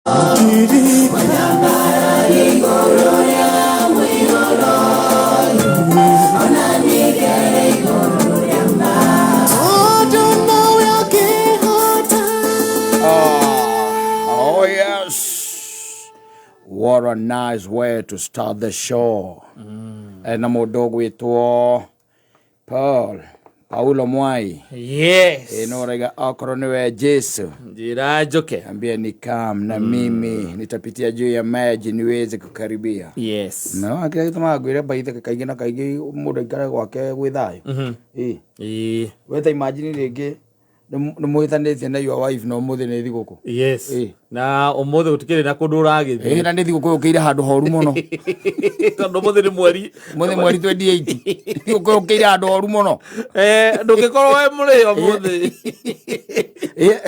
Oh, yes. What a nice way to start the show. Na mũndũ ũgwĩtwo Paul, Paulo Mwai. Yes. Ĩ no ũraiga okorwo nĩwe Jesu Njĩra njũke. Ambia ni kam na mimi nitapitia juu ya maji niweze kukaribia. Yes. No kĩrĩa gĩtũmaga ngwĩre baithe kaingĩ na kaingĩ mũndũ aikare gwake gwĩ thayũ. Ĩ. We ta imagine rĩngĩ nĩ mũhĩtanĩtie na your wife na ũmũthĩ nĩ thigũkũ. Yes. Na ũmũthĩ gũtikĩrĩ na kũndũ ũragĩthiĩ. Ĩ na nĩ thigũkũ yũkĩire handũ horu mũno. Tondũ ũmũthĩ nĩ mweri. Mũthĩ mweri 28. Thigũkũ yũkĩire handũ horu mũno. Ndũngĩkorwo wĩ mũrĩo ũmũthĩ.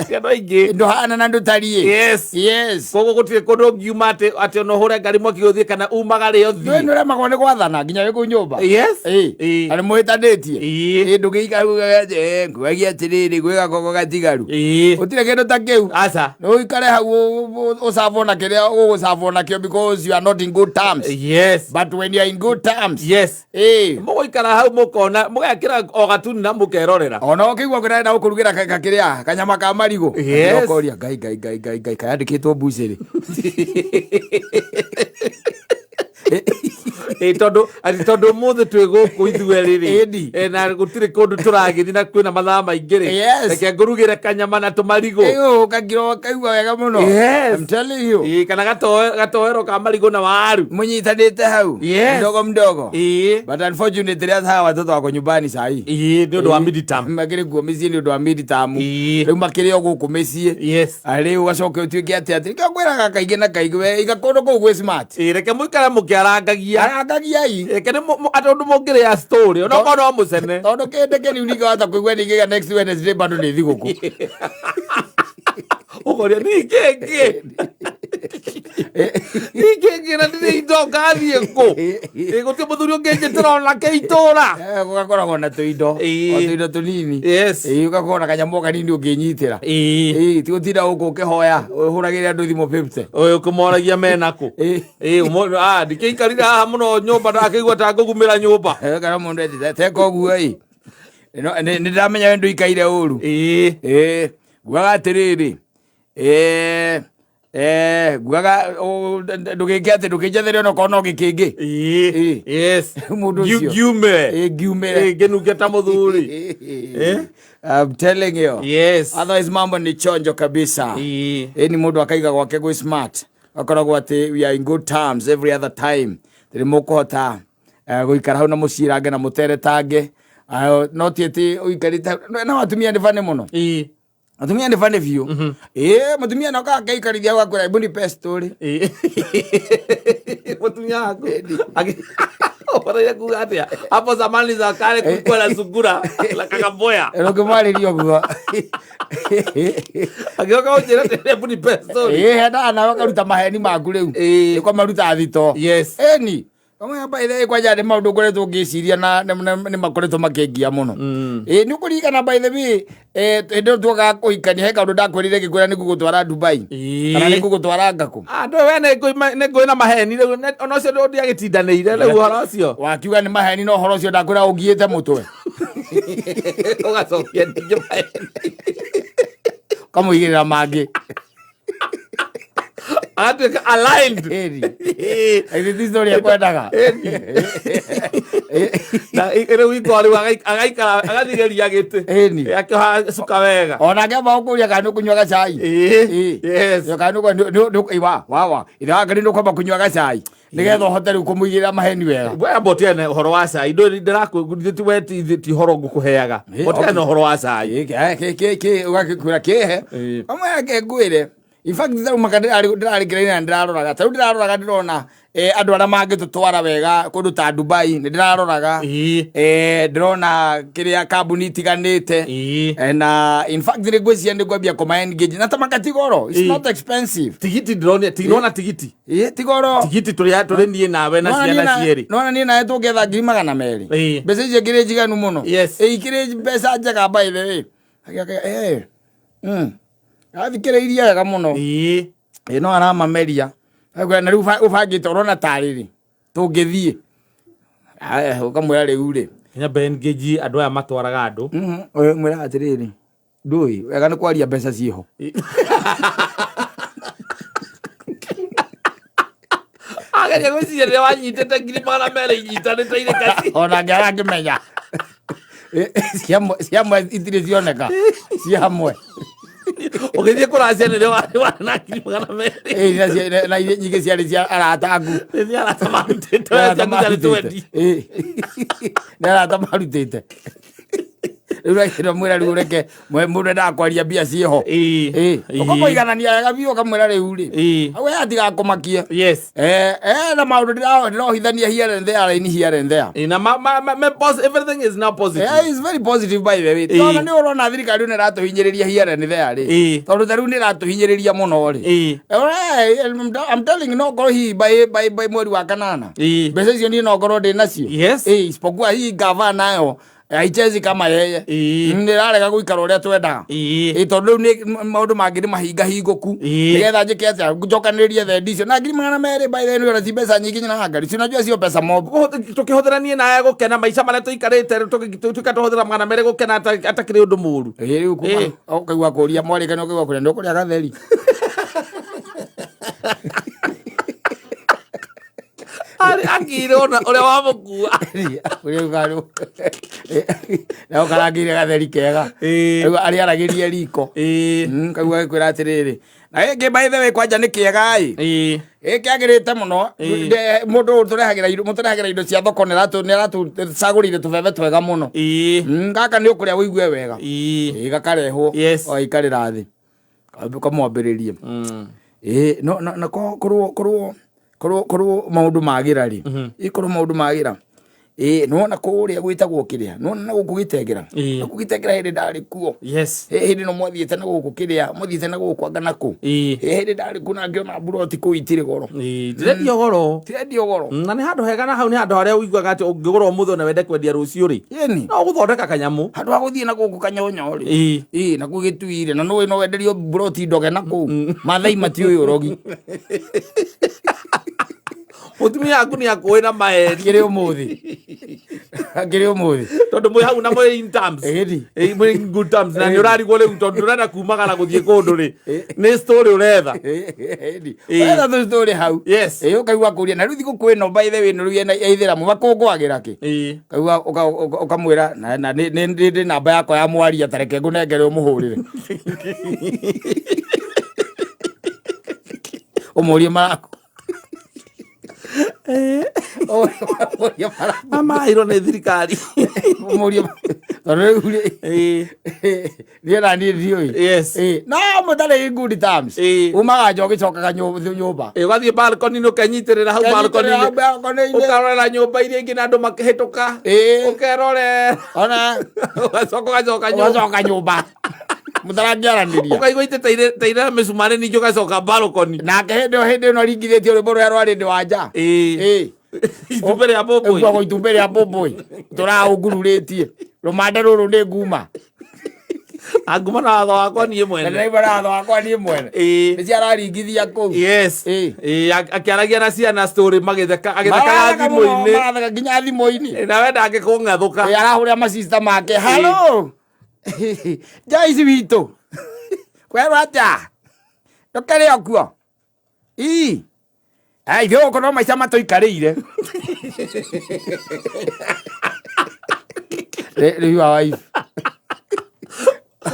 Ti andũ aingĩ. Ndũhana na ndũtariĩ. Yes. Yes. Koguo gũtirĩ kũndũ ũngiuma atĩ atĩ ona ũhũre ngari mwaki ũthiĩ kana umagare Ndũĩ ũthiĩ. nĩ ũremagwo nĩ gwathana nginya wĩ kũu nyũmba. Yes. Ĩ. Na nĩ mũhĩtanĩtie. Ĩ. Ĩ ndũngĩikara uge nguagia atĩrĩrĩ gwĩ gakoko gatigaru. Ĩ. Gũtirĩ kĩndũ ta kĩu. Aca. Nĩ ũikare hau ũcabwo na kĩrĩa ũgũcabwo nakĩo because you are not in good terms. Yes. But when you are in good terms. Yes. Ĩ. Mũgũikara hau mũkona mũgekĩra o gatuni na mũkerorera. Ona ũkĩigua kwĩrenda gũkũrugĩra kakĩrĩa kanyama ka marigũ. Yes. Ũkoria ngai ngai ngai ngai ngai kayandĩkĩtwo mbucĩrĩ. Ĩ tondũ atĩ tondũ ũmũthĩ twĩ gũkũ ithuerĩ rĩ. Ĩni. Na gũtirĩ kũndũ tũragĩthiĩ na kwĩna mathaa maingĩ rĩ. Yes. Reke ngũrugĩre kanyama na tũmarigũ. Ĩyo ũkakira ũkaigua wega mũno. Yes. I'm telling you. Ĩ kana gatoero ka marigũ na waru. Mũnyitanĩte hau. Yes. Mdogo mdogo. Ĩ. But unfortunately hata hawa watoto wako nyumbani saa hii. Ĩ nĩ ũndũ wa midterm. Makĩrĩ kuo mĩciĩ nĩ ũndũ wa midterm. Ĩ. Rĩu makĩrĩ o gũkũ mĩciĩ. Yes. Rĩu ũgacoka ũtuĩke atĩ atĩ nĩkĩo ngwĩraga kaingĩ na kaingĩ we iga kũndũ kũu gwĩ smart. Ĩ reke mũikare mũkĩarangagia. Arangagiai. Reke nĩ atĩ ũndũ mũngĩrĩa story ona okorwo no mũcene. Tondũ kĩndũ kĩu ningĩhota kũigua ningĩga next Wednesday bado nĩ thigũkũ. Ũkoria ningĩ ngĩ. Ningĩ ngĩ na ndirĩ indo ngathiĩ kũ. Ĩ gũtirĩ mũthuri ũngĩnjĩtĩra onake itũra. Gũgakoragwo na tũindo. O tũindo tũnini. Yes. Ĩ ũgakorwo na kanyamũ kanini ũngĩnyitĩra. Ĩ. Ĩ ti gũtinda gũkũ ũkĩhoya ũhũragĩre andũ thimũ 50. Ũyũ ũkĩmoragia mena kũ. Ĩ ndikĩikarire haha mũno nyũmba ndakĩigua ta ngũgumĩra nyũmba. Kana mũndũ etete teka ũguo ĩ. Nĩ ndĩramenya we ndũikaire ũru. Ĩ. Ngugaga atĩrĩrĩ. Ngugaga ndũgĩke atĩ ndũkĩnjethere onokorwo no gĩkĩngĩ. Ĩ. Yes. Mũndũ ũcio. Ngiume. Ĩ ngiumĩre. Ĩ ngĩnunge ta mũthuri. I'm telling you. Yes. Otherwise mambo ni chonjo kabisa. Ĩ. Ĩ ni mũndũ akaiga gwake gwĩ smart. Akoragwo atĩ we are in good terms every other time. Tĩrĩ mũkũhota gũikara hau na mũcirange na mũteretange. No ti atĩ ũikarĩte no atumia nĩ bani mũno. Ĩ. Atumia nĩ bani biũ. Ĩ mũtumia no akaikarithia agakwĩra hebu nipe story. Ĩ. Mũtumia waku. Ũraria kuga atĩa? Hapo zamani za kale kulikuwa na sungura na kakamboya. Ũngĩmwarĩria ũguo. Agĩũka gũnjĩra atĩ hebu nipe story. Ĩ hendaga nawe ũkaruta maheni maku rĩu. Ĩ. Nĩko maruta thito. Yes. Ĩni. Kamwe by the way kwanja nĩ maũndũ ngoretwo ngĩciria na nĩ makoretwo makĩngia mũno. Ĩ nĩ ũkũririkana by the way hĩndĩ ĩyo tuokaga kũhikania he kaũndũ ndakwĩrire ngĩkwĩra nĩ ngũgũtwara Dubai. Kana nĩ ngũgũtwara Ngakũ. Ndũĩ we nĩ ngũĩ na maheni rĩu ona ũcio ndiagĩtindanĩire rĩu ũhoro ũcio. Wakiuga nĩ maheni no ũhoro ũcio ndakwĩra ũngiĩte mũtwe. Ũgacokia ningĩ maheni. Ũkamũigĩrĩra mangĩ. Agatuĩka aligned. Ĩni. Ĩni ti story ekwendaga. Na rĩu ikwa rĩu agaikara agathigeria gĩtĩ. Ĩni. Akĩoha cuka wega. Ona angĩamba gũkũria kana nĩ ũkũnyua gacai. Ĩ. Yes. Kana nĩ wa wa ithe wa Ngai nĩ ũkwamba kũnyua gacai nĩgetha ũhote rĩu kũmũigĩrĩra maheni wega. We amba ũtigane ũhoro wa cai. Ndũĩ ndĩrakwĩ ti we ti ũhoro ngũkũheaga. Ũtigane ũhoro wa cai. Kĩ ũgakĩkwĩra kĩhe. Kamwe yake ngwĩre. In fact tarĩu maka ndĩrarĩ na ndĩraroraga. Tarĩu ndĩraroraga ndĩrona andũ arĩa mangĩtũtwara wega kũndũ ta Dubai nĩ ndĩraroraga. Ndĩrona kĩrĩa kambuni itiganĩte. Na in fact nĩ ngwĩciria nĩ ngwambia kũma engage na ta makatigoro. It's not expensive. Tigiti ndĩronire tinona tigiti. Ĩ tigoro. Tigiti tũrĩ tũrĩ niĩ nawe na ciana cierĩ. Nona niĩ nawe tũngĩetha 200,000. Mbeca icio ikĩrĩ njiganu mũno. Yes. Ĩ ikĩrĩ mbeca njega by the way. Athikĩrĩirie wega mũno. Ĩ no aramameria. Agwĩra na rĩu ũbangĩte ũrona tarĩrĩ tũngĩthiĩ. Aya ũkamwĩra rĩu rĩ. Nyambe engage andũ aya matwaraga andũ. Mwĩra atĩrĩrĩ, ndũĩ wega nĩ kwaria mbeca ciĩho. Ageria gwĩciria rĩrĩa wanyitĩte 200,000 inyitanĩte irĩ kati. Ona angĩ arangĩmenya. Ciamwe itirĩ cioneka. Ciamwe. Ũgĩthiĩ kũracia nĩrĩo warĩ warĩ na 200,000. Ĩ, na iria nyingĩ ciarĩ cia arata aku. Nĩ arata marutĩte, Nĩ arata ciaku ciarĩ marutĩte. twendi. Ĩ. Nĩ arata marutĩte. Rĩu rakĩra mwĩra rĩu ũreke mũndũ endaga kwaria mbia ciĩho. Ĩ. Ĩ. Ĩ. Ũkamũiganania wega biũ ũkamwĩra rĩu rĩ. Ĩ. Hau we atigakũmakie. Yes. Na maũndũ ndĩrohithania here and there, line here and there. Ĩ, na everything is now positive. Yeah, it's very positive by the way. Ĩ. Tondũ nĩ ũrona thirikari nĩ ĩratũhinyĩrĩria here and there rĩ. Ĩ. Tondũ ta rĩu nĩ ĩratũhinyĩrĩria mũno rĩ. Ĩ. I'm telling you, no ngorwo hihi by mweri wa kanana. Ĩ. Mbeca icio niĩ no ngorwo ndĩ nacio. Yes. Ĩ, isipokuwa hii gava nayo haichezi kama yeye. Ĩ. Nĩ ĩrarega gũikara ũrĩa twendaga. Ĩ. Ĩ, tondũ rĩu nĩ maũndũ mangĩ nĩ mahingahingũku. Ĩ. Nĩgetha njĩke atĩa njokanĩrĩrie thendi icio na 200,000 by the way ona ti mbeca nyingĩ na ngari. Si unajua sio pesa mob. Tũkĩhũthĩra niĩ nawe gũkena maica marĩa tũikarĩte tuĩka tũhũthĩra 200 gũkena atakĩrĩ ũndũ mũru. Ĩ, rĩu kuma Ĩ. ũkaigua kũria mwarĩ kana ũkaigua kũria nĩ ũkũrĩa gatheri. Arĩ akire ona ũrĩa wamũkua. Ũrĩa uga na ũkarangĩire gatheri kega. Ĩ. Rĩu arĩaragĩrie riko. Ĩ. Kaigua gĩkwĩra atĩrĩrĩ. Na gĩkĩ by the way kwanja nĩ kĩega ĩ. Ĩ. Gĩkĩ kĩagĩrĩte mũno. Ĩ. Mũndũ ũyũ tũrehagĩra indo mũtũrehagĩra indo cia thoko nĩ aratũcagũrĩire tũbebe twega mũno. Ĩ. Gaka nĩ ũkũrĩa ũigue wega. Ĩ. Ĩ, gakarehwo. Yes. Ũgaikarĩra thĩ. Kamwambĩrĩrie. Ĩ, no na korwo korwo korwo korwo maũndũ magĩra rĩ. Ĩ, korwo maũndũ magĩra. Ĩ, nĩwona kũrĩa gwĩtagwo kĩrĩa. Nĩwona na gũkũ gĩtengera. Ĩ. Na gũkũ gĩtengera hĩndĩ ndarĩ kuo. Yes. Ĩ, hĩndĩ ĩno mwathiĩte na gũkũ kĩrĩa, mwathiĩte na gũkũ anga na kũ. Ĩ. Ĩ, hĩndĩ ndarĩ kuo na ngĩona mburoti kũu itirĩ goro. Ĩ, ndirendio goro. Tirendio goro. Na nĩ handũ hega na hau nĩ handũ harĩa ũiguaga atĩ ũngĩgũra ũmũthĩ ona wende kwendia rũciũ rĩ. Ĩni. No ũgũthondeka kanyamũ. Handũ ha gũthiĩ na gũkũ kanyonyo rĩ. Ĩ. Ĩ, na kũu gĩtui-rĩ, na nĩũĩ no wenderio mburoti ndoge na kũu. Mathai matiũĩ ũrogi. Mũtumia waku nĩ akũĩ na maheni. Akĩrĩ ũmũthĩ. Akĩrĩ ũmũthĩ. Tondũ mwĩ hau na mwĩ in terms. Ĩni. Ĩ, mwĩ in good terms na nĩ ũrarigwo rĩu tondũ ndũrenda kumagara gũthiĩ kũndũ rĩ. Nĩ story ũretha. Ĩni. Ĩ. Wetha tũ story hau. Yes. Ĩ, ũkaigua kũria na rĩu thigũkũ ĩno by the way nĩ rĩu ena aithĩramu makũngũagĩra kĩ. Ĩ. Kaigua ũkamwĩra na nĩ namba yakwa ya mwaria ta reke ngũnengere ũmũhũrĩre. Ũmũrie maraku. Ũmũrie maraku. Amaheirwo nĩ thirikari. Ũmũrie tondũ rĩu rĩ Ĩ. niĩ na niĩ ndiũĩ. Yes. Ĩ, no mũtarĩ in good terms. Ĩ. Umaga nja ũgĩcokaga nyũmba. Ĩ, ũgathiĩ balcony-inĩ ũkenyitĩrĩra hau balcony-inĩ. Balcony-inĩ. Ũkarorera nyũmba iria ingĩ na andũ makĩhĩtũka. Ĩ. Ũkerorera. Ona Ũgacoka ũgacoka nyũmba. ũgacoka nyũmba. Mũtarangĩaranĩria. Ũkaigua itĩ ta irĩ na mĩcumarĩ ningĩ ũgacoka balcony. Nake hĩndĩ ĩyo hĩndĩ ĩno ringithĩtie rwĩmbo rũrĩa rwa Rĩndĩ wa nja. Ĩ. Ĩ. Itumbĩ rĩa mbũmbũĩ. Ĩkuagwo itumbĩ rĩa mbũmbũĩ. Tũraũngururĩtie. Rũmande rũrũ nĩ nguma. Anguma na watho wakwa niĩ Na mwene. ndĩraigua na watho wakwa niĩ mwene. Ĩ. Nĩ ciararingithia kũu. Yes. Ĩ. Ĩ, akĩaragia na ciana story magĩtheka agĩthekaga Maratheka mũno, thimũ-inĩ. maratheka nginya thimũ-inĩ. Ĩ, Nawe ndangĩkũng'athũka. Ĩ, arahũrĩra macista make. Hello. Joyce witũ. Kwerwo atĩa? Ndũkĩrĩ o kuo? Ii. Ai, ithuĩ gũkũ no maica matũikarĩire. Rĩu wa wife.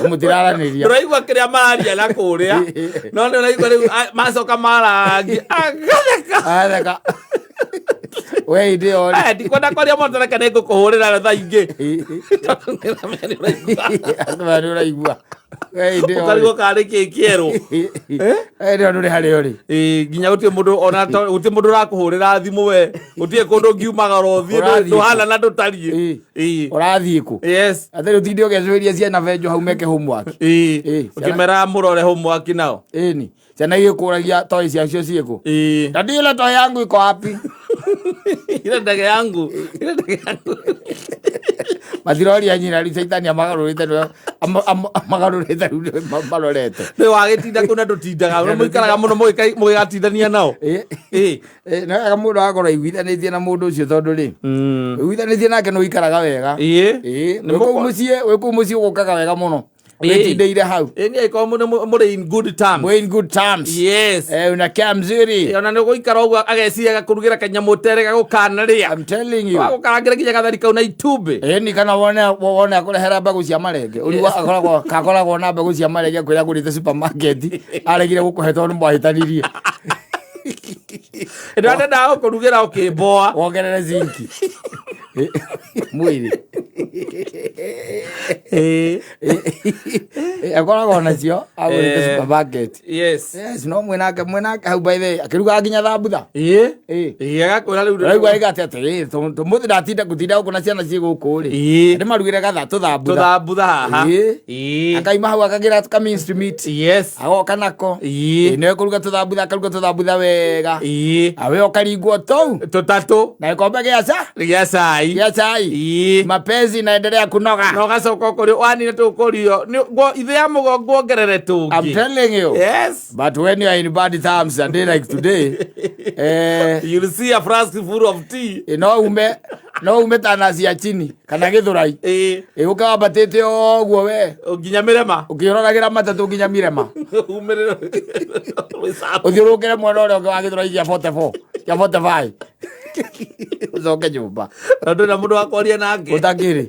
Mũtiraranĩria. Ndũraigua kĩrĩa mararia na kũrĩa. No nĩ ũraigua rĩu macoka marangi. Agatheka. Atheka. We hĩndĩ ĩyo rĩ. Eh, ndikwenda kwaria mũno reke nĩ ngũkũhũrĩra thaa ingĩ. Tondũ nĩramenya nĩ ũraigua. Akũmenya nĩ ũraigua. We hĩndĩ ĩyo rĩ. Ũkarigwo kana nĩ kĩĩ kĩerũ. Hĩndĩ ĩyo ndũrĩ harĩa ũrĩ. Ĩ, nginya gũtirĩ mũndũ ona gũtirĩ mũndũ ũrakũhũrĩra thimũ we gũtirĩ kũndũ ũngiumagara ũthiĩ Ũrathiĩ kũ? ndũhana na ndũtariĩ. Ĩ. Ĩ. Ũrathiĩ kũ? Yes. Atĩrĩ ũtinde ũgecũĩria ciana benjo hau meke homework. Ĩ. Ĩ, Ũkĩmera mũrore homework nao. Ĩni. Ciana igĩkũragia toy ciacio ciĩkũ. Ĩ. Daddy ile toy yangu iko wapi? Ile ndege yangu. Ile ndege yangu. Matiroria nyina rĩu caitani amagarũrĩte nĩwe amagarũrĩte rĩu nĩwe marorete. Nĩ wagĩtinda kũu na ndũtindaga no mũikaraga mũno mũgĩgatindania nao. Ĩ. Ĩ, nĩ wega mũndũ agakorwo aiguithanĩtie na mũndũ ũcio tondũ rĩ ũiguithanĩtie nake nĩ ũikaraga wega. Ĩ. Ĩ, wĩ kũu mũciĩ, wĩ kũu mũciĩ ũgũkaga wega mũno. Wĩtindĩire hau. Ĩ, nĩ angĩkorwo mũrĩ in good terms. We're in good terms. Yes. Eh, unakaa mzuri. Ĩ, ona nĩ ũgũikara ũguo ageciria gakũrugĩra kanyamũ tere gagũkanarĩa. I'm telling you. Wagũkarangĩra nginya gathari kau na itumbĩ. Ĩni kana wone akũrehera mbegũ cia marenge. Ũrigwo akoragwo kakoragwo na mbegũ cia marenge kwĩra agũrĩte supermarket aregire gũkũhe tondũ nĩ mwahĩtanirie. Ĩndĩ ndendaga gũkũrugĩra ũkĩmboa. Wongerere zinki. Mwĩrĩ. Ĩ. Akoragwo nacio agũrĩte Eh. supermarket. Yes. Yes, no mwĩnake hau by the way akĩrugaga nginya thambutha. Ĩ. Ĩ. Ĩ, agakwĩra rĩu. Ũraigua ĩga atĩ atĩrĩrĩ tũmũthĩ ndatinda ngũtinda gũkũ na ciana ciĩ gũkũ rĩ. Ĩ. Ndĩmarugĩre gatha tũthambutha. Tũthambutha haha. Ĩ. Ĩ. Akaima hau akagĩra ka minced meat. Yes. Agoka nako. Ĩ. Nĩwe kũruga tũthambutha akaruga tũthambutha wega. Ĩ. Awe ũkaringwo tou Tũtatũ. na gĩkombe gĩa ca Gĩa cai. gĩa cai. Ĩ. Mapenzi inaendelea kunoga. Na ũgacoka ũkorio wanina tũkũrio ithe ya mũgongo wongerere I'm tũngĩ. telling you. Yes. But when you are in bad terms a day like today, You'll see a flask full of tea. no ume ta nazi ya chini kana gĩthũrai. Ĩ. Ĩgũka wambatĩte ũguo we Nginya mĩrema. Ũkĩroragĩra matatũ nginya mirema. Umĩrĩre. Ũthiũrũkĩre mwena ũrĩa ũngĩ wa gĩthũrai gĩa 44 gĩa 45 ũcoke nyũmba. Na ndũrĩ na mũndũ wa kwaria nake. Ũtakĩrĩ.